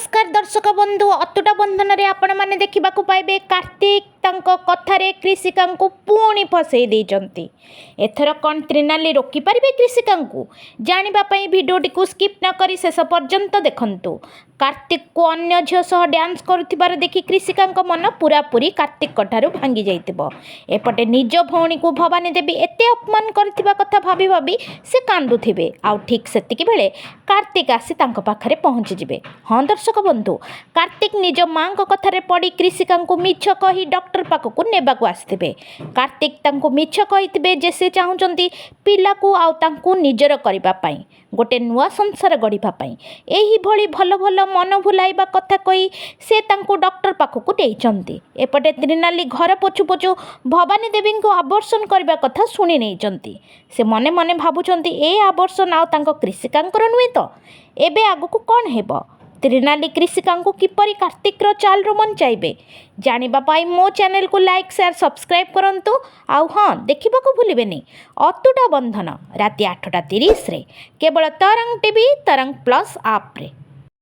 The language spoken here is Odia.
ନମସ୍କାର ଦର୍ଶକ ବନ୍ଧୁ, ଅତୁଟ ବନ୍ଧନରେ ଆପଣମାନେ ଦେଖିବାକୁ ପାଇବେ, କାର୍ତ୍ତିକ ତାଙ୍କ କଥାରେ କ୍ରିଷିକାଙ୍କୁ ପୁଣି ଫସେଇ ଦେଇଛନ୍ତି। ଏଥର କ'ଣ ତ୍ରିନାଲି ରୋକିପାରିବେ କ୍ରିଷିକାଙ୍କୁ? ଜାଣିବା ପାଇଁ ଭିଡ଼ିଓଟିକୁ ସ୍କିପ୍ ନ କରି ଶେଷ ପର୍ଯ୍ୟନ୍ତ ଦେଖନ୍ତୁ। କାର୍ତ୍ତିକକୁ ଅନ୍ୟ ଝିଅ ସହ ଡ୍ୟାନ୍ସ କରୁଥିବାର ଦେଖି କ୍ରିଷିକାଙ୍କ ମନ ପୂରାପୂରି କାର୍ତ୍ତିକଙ୍କ ଠାରୁ ଭାଙ୍ଗି ଯାଇଥିବ। ଏପଟେ ନିଜ ଭଉଣୀକୁ ଭବାନୀ ଦେବୀ ଏତେ ଅପମାନ କରିଥିବା କଥା ଭାବି ଭାବି ସେ କାନ୍ଦୁଥିବେ। ଆଉ ଠିକ୍ ସେତିକି ବେଳେ କାର୍ତ୍ତିକ ଆସି ତାଙ୍କ ପାଖରେ ପହଞ୍ଚିଯିବେ। ହଁ ଦର୍ଶକ ବନ୍ଧୁ, କାର୍ତ୍ତିକ ନିଜ ମାଙ୍କ କଥାରେ ପଡ଼ି କ୍ରିଷିକାଙ୍କୁ ମିଛ କହି ଡକ୍ଟର ପାଖକୁ ନେବାକୁ ଆସିଥିବେ। କାର୍ତ୍ତିକ ତାଙ୍କୁ ମିଛ କହିଥିବେ ଯେ ସେ ଚାହୁଁଛନ୍ତି ପିଲାକୁ ଆଉ ତାଙ୍କୁ ନିଜର କରିବା ପାଇଁ, ଗୋଟେ ନୂଆ ସଂସାର ଗଢ଼ିବା ପାଇଁ। ଏହିଭଳି ଭଲ ଭଲ ମନ ଭୁଲାଇବା କଥା କହି ସେ ତାଙ୍କୁ ଡକ୍ଟର ପାଖକୁ ନେଇଛନ୍ତି। ଏପଟେ ତ୍ରିନାଲି ଘର ପୋଛୁ ପୋଛୁ ଭବାନୀ ଦେବୀଙ୍କୁ ଆବର୍ସନ କରିବା କଥା ଶୁଣି ନେଇଛନ୍ତି। ସେ ମନେ ମନେ ଭାବୁଛନ୍ତି, ଏ ଆବର୍ସନ ଆଉ ତାଙ୍କ କ୍ରିଷିକାଙ୍କର ନୁହେଁ ତ? ଏବେ ଆଗକୁ କ'ଣ ହେବ? ତ୍ରିନାଲି କ୍ରିଷିକାଙ୍କୁ କିପରି କାର୍ତ୍ତିକର ଚାଲରୁ ବଞ୍ଚାଇବେ? ଜାଣିବା ପାଇଁ ମୋ ଚ୍ୟାନେଲକୁ ଲାଇକ୍, ସେୟାର, ସବସ୍କ୍ରାଇବ୍ କରନ୍ତୁ। ଆଉ ହଁ, ଦେଖିବାକୁ ଭୁଲିବେନି ଅତୁଟ ବନ୍ଧନ ରାତି 8:30ରେ କେବଳ ତରଙ୍ଗ ଟିଭି, ତରଙ୍ଗ ପ୍ଲସ୍ ଆପ୍ରେ।